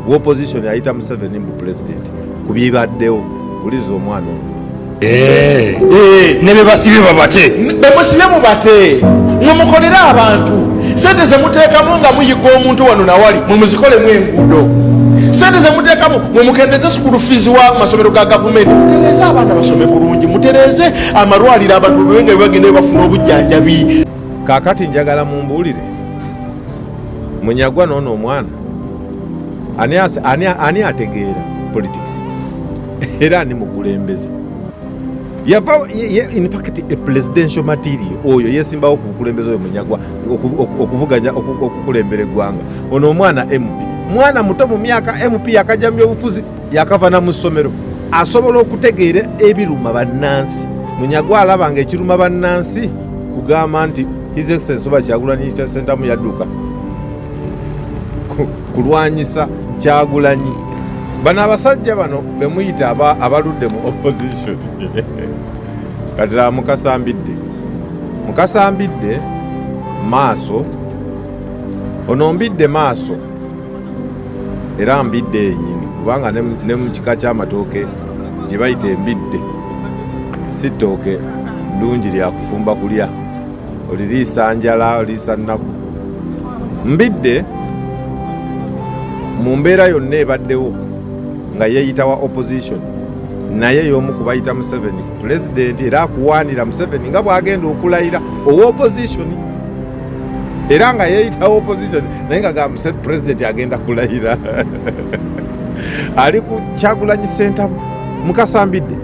Opposition ayita Museveni mbu president ku bibaddewo. Wuliriza omwana ono. Ne bebasibye babate. Bemusibye mubate, mwe mukolere abantu. Sente zemuteekamu nga muyiga omuntu wano nawali, mwe muzikolemu enguudo. Sente zemuteekamu mwe mukendeze school fees wa masomero ga gavumenti, mutereeze abaana basome bulungi, mutereeze amalwaliro abantu bebenga bebagenda bafuna obujjanjabi. Kaakati njagala mumbuulire, Munyagwa noono omwana ani ategeera politics era ani mukulembeze? Yava in fact a presidential material oyo yesimbawo ku bukulembeze oyo Munyagwa okuvuganya okukulembera eggwanga. Ono omwana MP mwana muto mu myaka, MP yakajja mu byobufuzi, yakava na mu ssomero, asobola okutegeera ebiruma bannansi. Munyagwa alaba nga ekiruma bannansi kugamba nti His Excellency Robert Kyagulanyi Ssentamu yadduka kulwanyisa Kyagulanyi. Bano abasajja bano bemuyita abaludde mu opposition, kati laba Mukasambidde, Mukasambidde maaso ono mbidde maaso era mbidde yenyini, kubanga ne mu kika ky'amatooke gye bayita embidde, si ttooke ddungi lya kufumba kulya, oliriisa njala, oliriisa nnaku. Mbidde mu mbeera yonna ebaddewo nga yeeyita wa opposition, naye y'omu ku bayita Museveni pulezidenti era akuwaanira Museveni nga bw'agenda okulayira owa opposition, era nga yeeyita wa opposition naye nga ga pulezidenti agenda kulayira ali ku Kyagulanyi Ssentamu. Mukasambidde,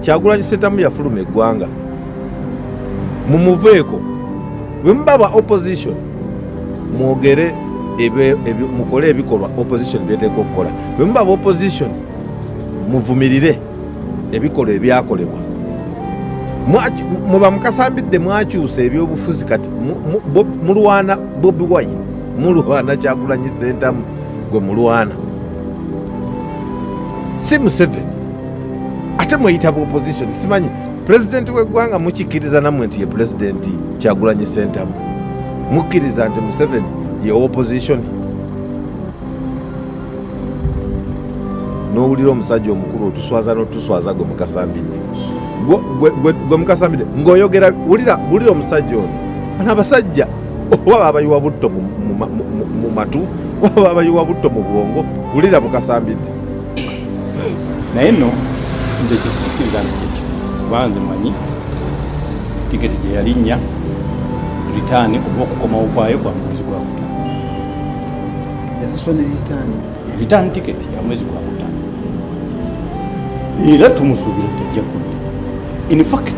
Kyagulanyi Ssentamu yafuluma eggwanga, mumuveeko. Bwe muba ba opposition mwogere mukole ebikolwa opposition byeteeka okukola. Bwe muba ba opposition muvumirire ebikolwa ebyakolebwa. Muba mukasambidde mwakyusa ebyobufuzi, kati mulwana Bobi Wine, mulwana Kyagulanyi Ssentamu, gwe mulwana si Museveni, ate mweyita bu opposition. Simanyi pulezidenti w'eggwanga mukikkiriza nammwe nti ye pulezidenti Kyagulanyi Ssentamu? Mukkiriza nti Museveni ye opposition? N'owulira omusajja omukulu otuswaza n'otuswaza gwe Mukasambidde, gwe Mukasambidde ng'oyogera. Wulira, wulira omusajja ono. Bano abasajja oba babayiwa butto mu matu oba babayiwa butto mu bwongo. Wulira Mukasambidde. Naye nno nze kyekukkiriza nti kyekyo, kuba nze manyi tiketi gye yalinnya return oba okukomawo kwayo kwa mwezi gwa kutaano. Yasasula ne return? Return ticket ya mwezi gwa kutaano, era tumusuubira nti ajja kudda. In fact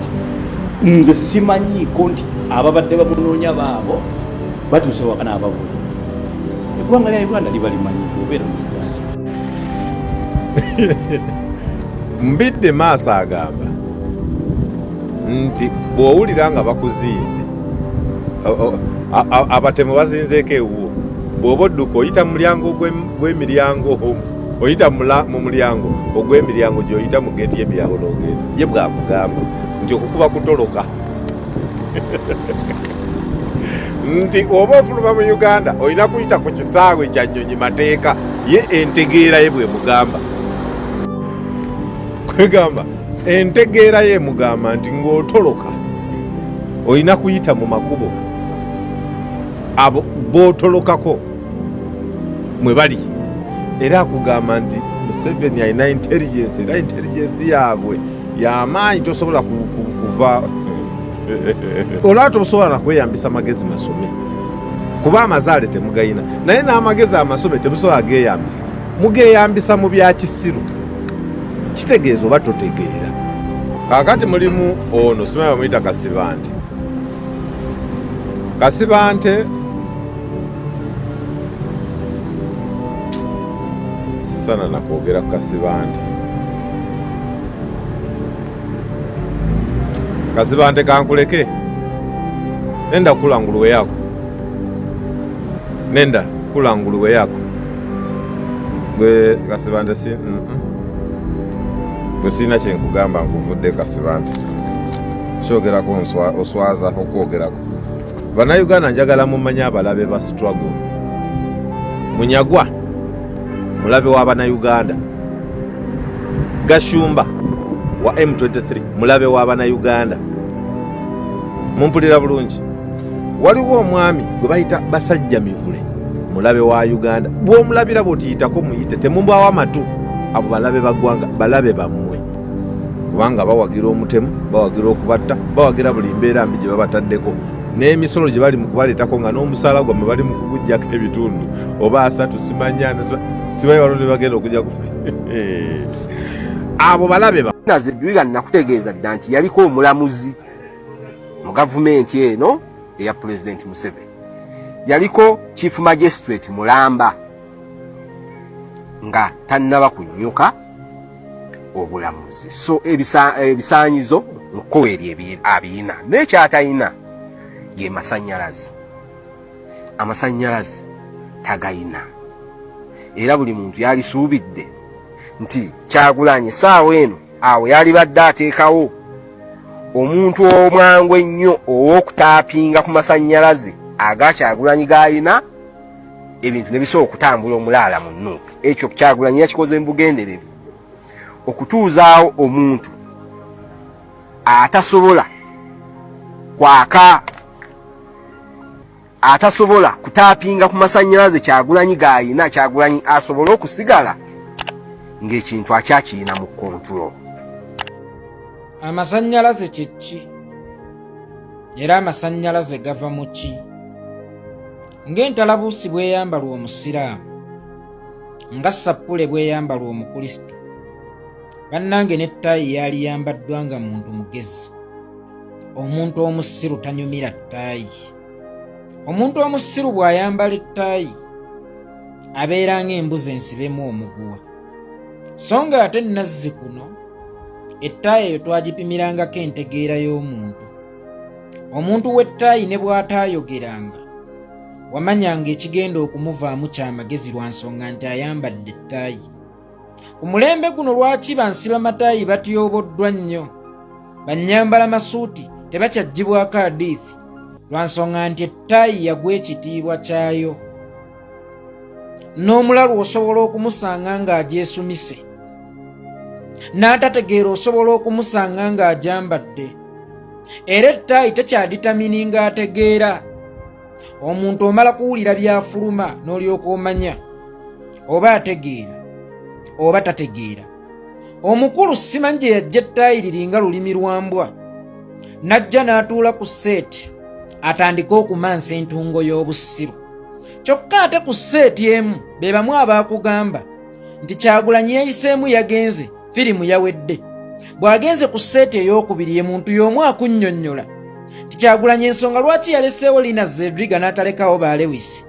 nze simanyiiko nti ababadde bamunoonya baabo batuuse waka n'ababula. Eggwanga lya Uganda liba limanyi obeera mu Uganda. Mbidde maaso agamba nti bw'owulira nga bakuzinze, abatemu bazinzeeko ewuwo, bw'oba odduka oyita mu mulyango gw'emiryango, oyita mu mulyango ogw'emiryango gy'oyita mu geeti y'emiryango n'ogenda. Ye bw'akugamba nti okukuba kutoloka, nti oba ofuluma mu Uganda olina kuyita ku kisaawe kya nnyonyi, mateeka. Ye entegeera ye bwemugamba, kwegamba entegeera ye emugamba nti ng'otoloka Olina kuyita mu makubo abo bootolokako mwe bali. Era akugamba nti Museveni alina intelligence, era intelligence yaabwe yamaanyi, tosobola kuva olaba, tosobola nakweyambisa magezi masome kuba amazaale temugayina, naye n'amagezi amasome temusobola geeyambisa, mugeyambisa mu bya kisiru, kitegeeza oba totegeera. Kaakati mulimu ono simanyi bamuyita Kasibante. Kasibante sisana nakwogera ku Kasibante. Kasibante kankuleke, nenda kula nguluwe yako, nenda kula nguluwe yako gwe Kasibante si Gwe sirina kyenkugamba, nkuvudde Kasibante, kyogerako oswaza okwogerako. Bannayuganda, njagala mumanye abalabe ba struggle. Munyagwa mulabe wa bannayuganda, Gashumba wa M23 mulabe wa bannayuganda. Mumpulira bulungi? Waliwo omwami gwe bayita Basajja Mivule, mulabe wa Uganda. Bw'omulabira bw'otiyitako muyite, temumbawo amatu. Abo balabe ba ggwanga, balabe bammwe, kubanga bawagira omutemu, bawagira okubatta, bawagira buli mbeera mbi gye babataddeko n'emisolo gye bali mu kubaleetako, nga n'omusaala gwammwe bali mu kuguggyako ebitundu oba asatu, simanya simanyi waliwo ne bagenda okujja ku abo balabe ba Nazedwira. Nakutegeeza dda nti yaliko omulamuzi mu gavumenti eno eya Pulezidenti Museveni, yaliko chief magistrate mulamba nga tannaba kunyuka obulamuzi. So ebisaanyizo mu kkowa eryo abiyina, naye kyatayina ge masanyalaze. Amasannyalaze tagayina, era buli muntu yalisuubidde nti Kyagulanyi saawa eno awo yalibadde ateekawo omuntu omwangu ennyo ow'okutaapinga ku masannyalaze aga Kyagulanyi g'alina, ebintu ne bisobola okutambula omulaala mu NUP. Ekyo Kyagulanyi yakikoze mu bugenderevu okutuuzaawo omuntu atasobola kwaka, atasobola kutaapinga ku masannyalaze Kyagulanyi g'ayina, Kyagulanyi asobole okusigala ng'ekintu akyakiyina mu control. Amasannyalaze kye ki, era amasannyalaze gava mu ki? Ng'entalabuusi bw'eyambalwa Omusiraamu, nga sappule bw'eyambalwa Omukulisito, bannange, n'ettaayi yaaliyambaddwa nga muntu mugezi. Omuntu omusiru tanyumira ttaayi. Omuntu omusiru bw'ayambala ettaayi abeera ng'embuzi ensibemu omuguwa. So nga ate nazzi kuno ettaayi eyo twagipimirangako entegeera y'omuntu. Omuntu w'ettaayi ne bw'ataayogeranga, wamanyanga ekigenda okumuvaamu kyamagezi lwa nsonga nti ayambadde ettaayi. Ku mulembe guno lwaki bansiba mataayi batyoboddwa nnyo, bannyambala masuuti tebakyaggyibwako adiithi? Lwa nsonga nti ettaayi yagwa ekitiibwa kyayo. N'omulalu osobola okumusanga ng'agyesumise, n'atategeera osobola okumusanga ng'agyambadde. Era ettaayi tekyaditamininga ategeera. Omuntu omala kuwulira byafuluma n'olyoka omanya oba ategeera oba tategeera. Omukulu simanyi gye yajja ettaayi liringa lulimi lwa mbwa, n'ajja n'atuula ku seeti atandike okumansa entungo y'obusiru. Kyokka ate ku seeti emu be bamu abaakugamba nti Kyagulanyi yayiseemu, yagenze, firimu yawedde. Bw'agenze ku seeti ey'okubiri, ye muntu y'omu akunnyonnyola nti Kyagulanyi ensonga lwaki yaleseewo Lina Zedriga n'atalekawo ba Lewisi,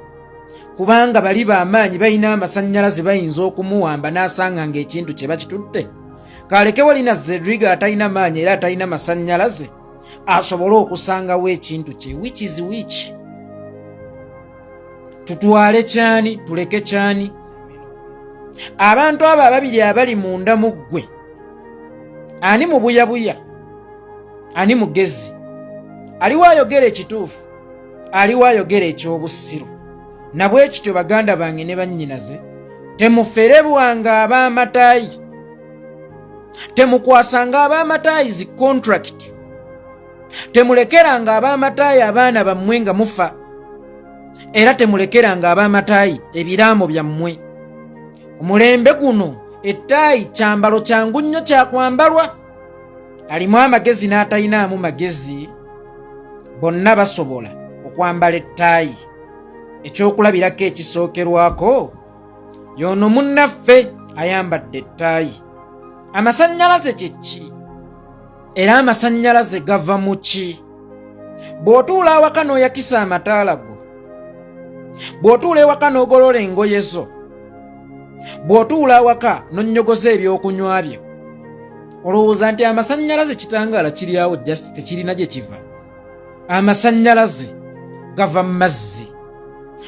kubanga bali b'amaanyi, balina amasannyalaze, bayinza okumuwamba n'asanga ng'ekintu kye bakitutte. Kalekewo Lina Zedriga atalina maanyi era atalina masannyalaze asobole okusangawo ekintu kye. Which is which? Tutwale kyani, tuleke kyani? Abantu abo ababiri abali munda mu ggwe, ani mubuyabuya, ani mugezi? Aliwo ayogera ekituufu, aliwo ayogera ekyobusiru. Nabwe kityo, baganda bange ne bannyinaze, temuferebwanga ab'amataayi, temukwasanga ab'amataayi zi contract. Temulekeranga ab'amataayi abaana bammwe nga mufa, era temulekeranga ab'amataayi ebiraamo byammwe. Ku mulembe guno ettaayi kyambalo kyangu nnyo kyakwambalwa. Alimu amagezi n'atalinaamu magezi bonna basobola okwambala ettaayi. Ekyokulabirako ekisookerwako y'ono munnaffe ayambadde ettaayi. Amasannyalaze kye ki? Era amasannyalaze gava mu ki? Bw'otuula awaka n'oyakisa amataala go, bw'otuula ewaka n'ogolola engoye zo, bw'otuula awaka n'onnyogoza ebyokunywa byo, olowooza nti amasannyalaze kitangaala kiri awo just tekirina gye kiva? Amasannyalaze gava mu mazzi.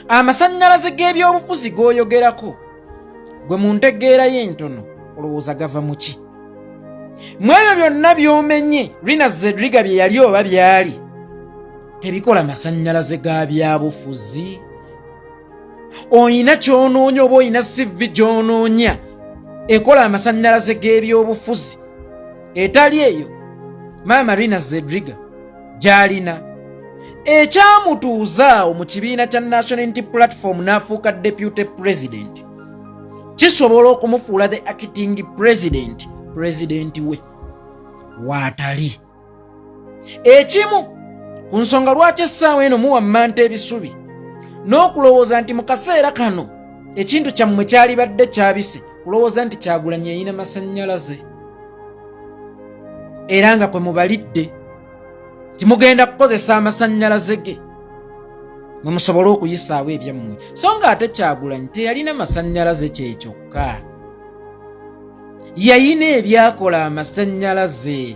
Amasannyalaze g'ebyobufuzi g'oyogerako gwe mu ntegeera y'entono olowooza gava mu ki? Mu ebyo byonna by'omenye Rina Zedriga bye yali oba byali tebikola masannyalaze ga byabufuzi. Olina ky'onoonya oba olina CV gy'onoonya ekola amasannyalaze g'ebyobufuzi etali eyo maama Rina Zedriga gy'alina. Ekyamutuuza awo mu kibiina kya National Unity Platform n'afuuka deputy president kisobola okumufuula the acting president, president we waatali. Ekimu ku nsonga lwaki essaawa eno muwammanta ebisubi n'okulowooza nti mu kaseera kano ekintu kyammwe kyalibadde kyabise, kulowooza nti Kyagulanyi yayina masannyalaze era nga kwe mubalidde nti mugenda kukozesa amasannyalaze ge mwe musobole okuyisaawo ebyammwe, so nga ate Kyagulanyi teyalina masannyalaze kyekyokka, yayina ebyakola amasannyalaze.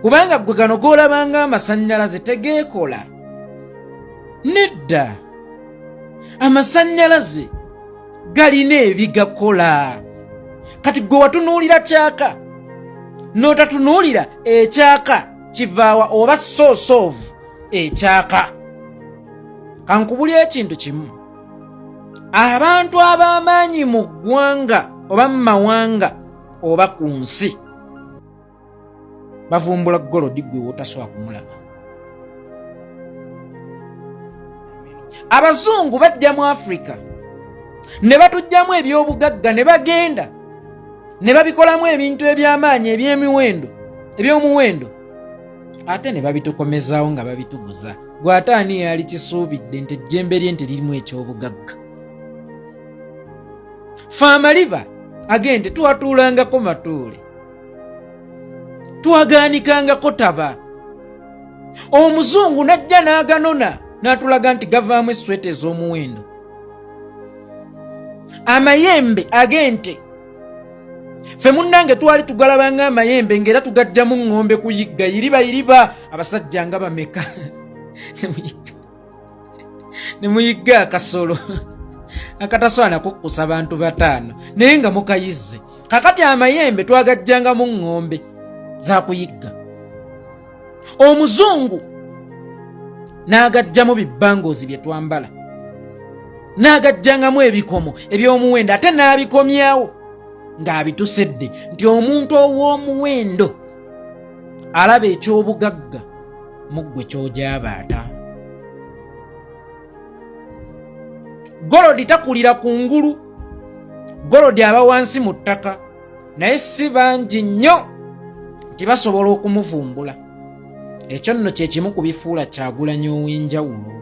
Kubanga gwe gano g'olabanga amasannyalaze tegeekola, nedda, amasannyalaze galina ebigakola. Kati gwe watunuulira kyaka n'otatunuulira ekyaka kivaawa oba source of ekyaka. Kankubulya ekintu kimu, abantu ab'amaanyi mu ggwanga oba mu mawanga oba ku nsi bavumbula golodi gwe wotasobola kumulaba. Abazungu bajja mu Afrika ne batujjamu eby'obugagga ne bagenda ne babikolamu ebintu eby'amaanyi eby'emiwendo eby'omuwendo, ate ne babitukomezaawo nga babituguza. Gwe ate ani yali kisuubidde nti ejjembe lye nti lirimu eky'obugagga? Fe amaliba agente twatuulangako matuule, twagaanikangako taba, omuzungu n'ajja n'aganona n'atulaga nti gavaamu essweta ez'omuwendo. Amayembe ag'ente ffe munnange twali tugalabanga amayembe ng'era tugajjamu ŋŋombe kuyigga yiriba yiriba, abasajja nga bameka ne muyigga akasolo akatasobola nakukkusa bantu bataano naye nga mukayizze. Kakati amayembe twagajjangamu ŋŋombe zakuyigga, omuzungu n'agajjamu bibbangoozi bye twambala, n'agajjangamu ebikomo eby'omuwendo, ate n'abikomyawo ng'abitusedde nti omuntu ow'omuwendo alaba eky'obugagga mu ggwe ky'ogyabaata. Golodi takulira ku ngulu, golodi aba wansi mu ttaka, naye si bangi nnyo nti basobola okumuvumbula. Ekyo nno kye kimu ku bifuula Kyagulanyi ow'enjawulo,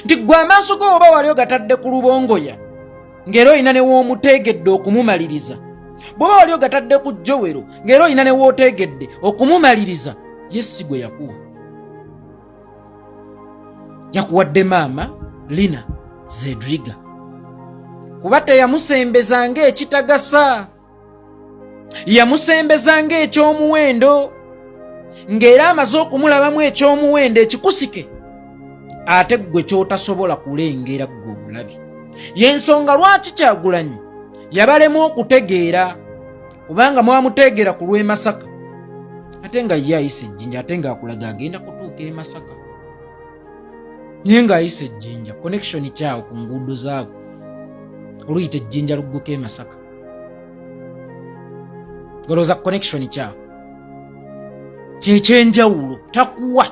nti ggwe amaaso go oba wali ogatadde ku Lubongoya ng'era olina ne w'omuteegedde okumumaliriza, bw'oba wali ogatadde ku Jowero ng'era olina ne w'oteegedde okumumaliriza, ye si gwe yakuwa. Yakuwadde maama Lina Zedriga, kuba teyamusembeza ng'ekitagasa, yamusembeza ng'eky'omuwendo, ng'era amaze okumulabamu eky'omuwendo ekikusike ate ggwe ky'otasobola kulengera ggwe omulabi. Y'ensonga lwaki Kyagulanyi yabalemu okutegeera, kubanga mwamutegeera ku lw'e Masaka, ate nga ye ayise ejjinja, ate ng'akulaga agenda kutuuka e Masaka, naye ng'ayise ejjinja. Connection kyawo ku nguudo zaabwe oluyita ejjinja lugguka e Masaka, golowooza connection kyawo kyekyenjawulo. Takuwa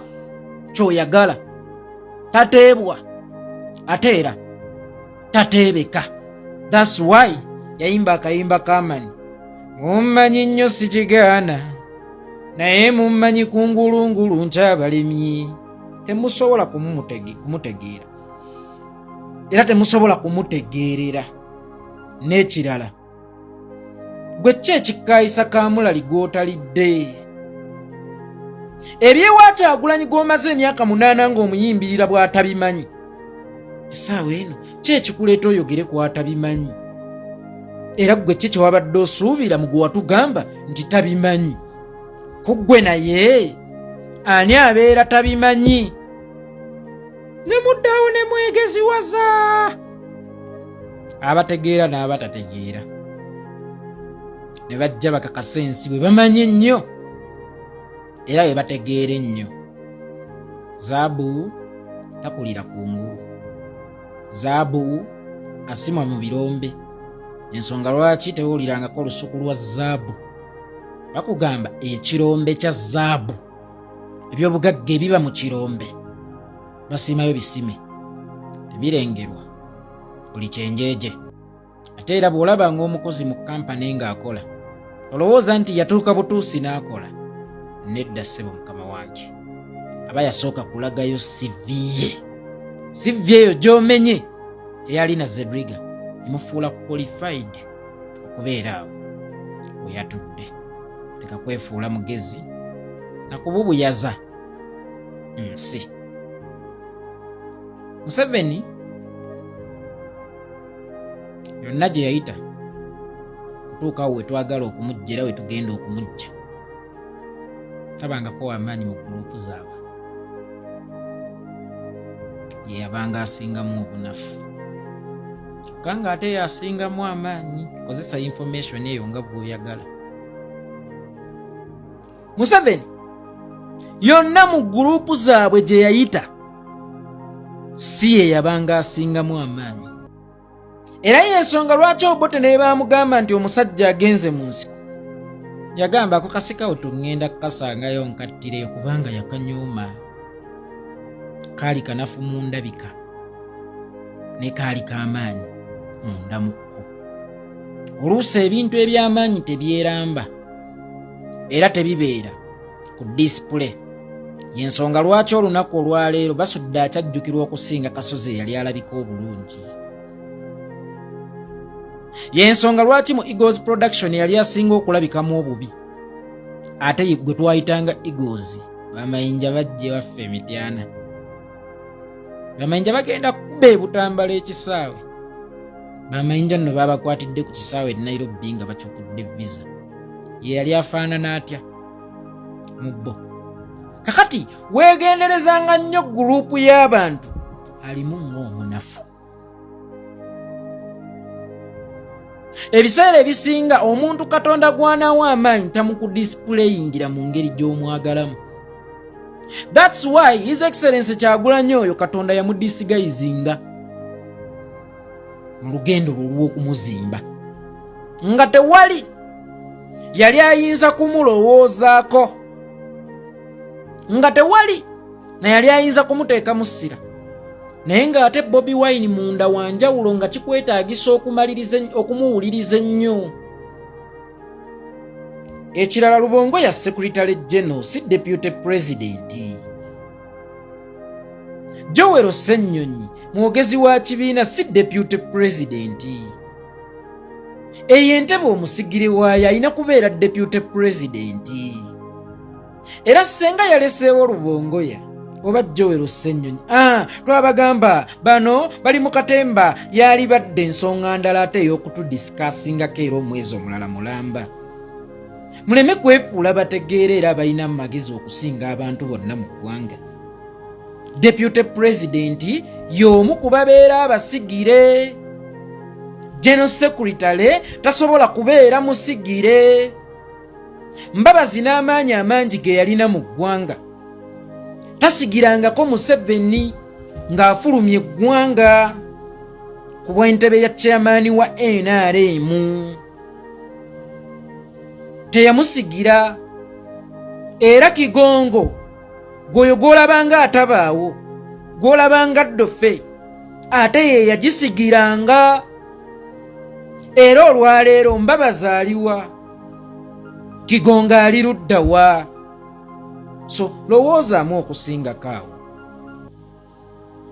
kyoyagala, tateebwa, ate era tateebeka. Thats why yayimba akayimba kamani, mummanyi nnyo sikigaana, naye mummanyi kungulungulu nkyabalemye. Temusobola kumutegeera era temusobola kumutegeerera. N'ekirala, gwe ki ekikkaayisa kamulali gw'otalidde? Ebyewa Kyagulanyi gw'omaze emyaka 8 ng'omuyimbirira bw'atabimanyi, essaawa eno ki ekikuleeta oyogere kw'atabimanyi? Era ggwe ki kyewabadde osuubira mu gwe watugamba nti tabimanyi? Ku ggwe naye ani abeera tabimanyi? Ne muddaawo ne mwegeziwaza abategeera n'abatategeera, ne bajja bakakasa ensi bwe bamanyi ennyo era bwe bategeera ennyo. Zaabu takulira ku ngulu, zaabu asimwa mu birombe. Ensonga lwaki tewulirangako olusuku lwa zaabu, bakugamba ekirombe kya zaabu, ebyobugagga ebiba mu kirombe basiimayo bisime, tebirengerwa buli kyenjeje. Ate era bw'olaba ng'omukozi mu kampani ng'akola, olowooza nti yatuuka butuusi n'akola? Nedda ssebo, mukama wange aba yasooka kulagayo CV ye. CV eyo gy'omenye eyalina Zedriga emufuula qualified okubeera awo we yatudde. Leka kwefuula mugezi nakububuyaza nsi. Museveni yonna gye yayita kutuuka awo wetwagala okumujja era wetugenda okumujja, tabangako wamaanyi mu gurupu zaabwe, ye yabanga asingamu obunafu, kyokka nga ate yasingamu amaanyi. Kozesa information eyo nga bw'oyagala. Museveni yonna mu gurupu zaabwe gye yayita si ye yabanga asingamu amaanyi, era yensonga lwaki Obote naye baamugamba nti omusajja agenze mu nsiko, yagamba ako kasikawo tungenda kukasangayo nkattireyo, kubanga yakanyooma, kaali kanafu mu ndabika ne kaali k'amaanyi munda mu kko. Oluusi ebintu eby'amaanyi tebyeramba era tebibeera ku disipule. Yensonga lwaki olunaku olwaleero Basudde akyajjukirwa okusinga Kasozi eyali alabika obulungi. Yensonga lwaki mu Eagles Production yali asinga okulabikamu obubi, ate gwe twayitanga Eagles. Bamayinja bajje waffe emityana, bamayinja bagenda kukuba ebutambala ekisaawe. Bamayinja nno babakwatidde ku kisaawe e Nairobi nga bacupudde visa. Ye yali afaanana atya mu bo? Kakati weegenderezanga nnyo gurupu y'abantu alimu ng'omunafu. Ebiseera ebisinga omuntu Katonda gw'anaawa amaanyi tamukudisipuleyingira mu ngeri gy'omwagalamu. Thats why His Excellence Kyagulanyi oyo Katonda yamudisigayizinga mu lugendo lwe olw'okumuzimba, nga tewali yali ayinza kumulowoozaako, nga tewali na yali ayinza kumuteeka mu ssira. Naye ng'ate Bobi Wine munda wa njawulo, nga kikwetaagisa okumuwuliriza ennyo. Ekirala, Lubongo ya Secretary General, si Deputy President. Joel Ssennyonyi mwogezi wa kibiina, si Deputy President. Eyo entebe omusigire waayo alina kubeera Deputy President. Era ssenga yaleseewo Lubongoya oba Joel Ssennyonyi, twabagamba bano bali mu katemba, yali badde ensonga ndala ate ey'okutudisikaasingako era omwezi omulala mulamba. Muleme kwefuula bategeera era abalina amagezi okusinga abantu bonna mu ggwanga. Deputy President y'omu ku babeera abasigire. General Secretary tasobola kubeera musigire. Mbabazi n'amaanyi amangi ge yalina mu ggwanga tasigirangako Museveni ng'afulumya eggwanga ku bw'entebe ya chairman wa NRM. Teyamusigira. Era Kigongo Gwoyo gw'olabanga atabaawo, gw'olabanga ddofe, ate ye yagisigiranga. Era olwaleero Mbabazi aliwa? Kigonga ali ludda wa? So lowoozaamu okusingako awo,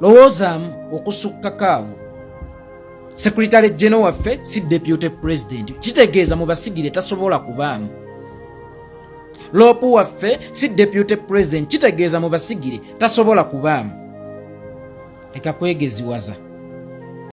lowoozaamu okusukkako awo. Sekuritale Geno waffe si deputy president, kitegeeza mu basigire tasobola kubaamu. Loopu waffe si deputy president, kitegeeza mu basigire tasobola kubaamu. Leka kwegeziwaza.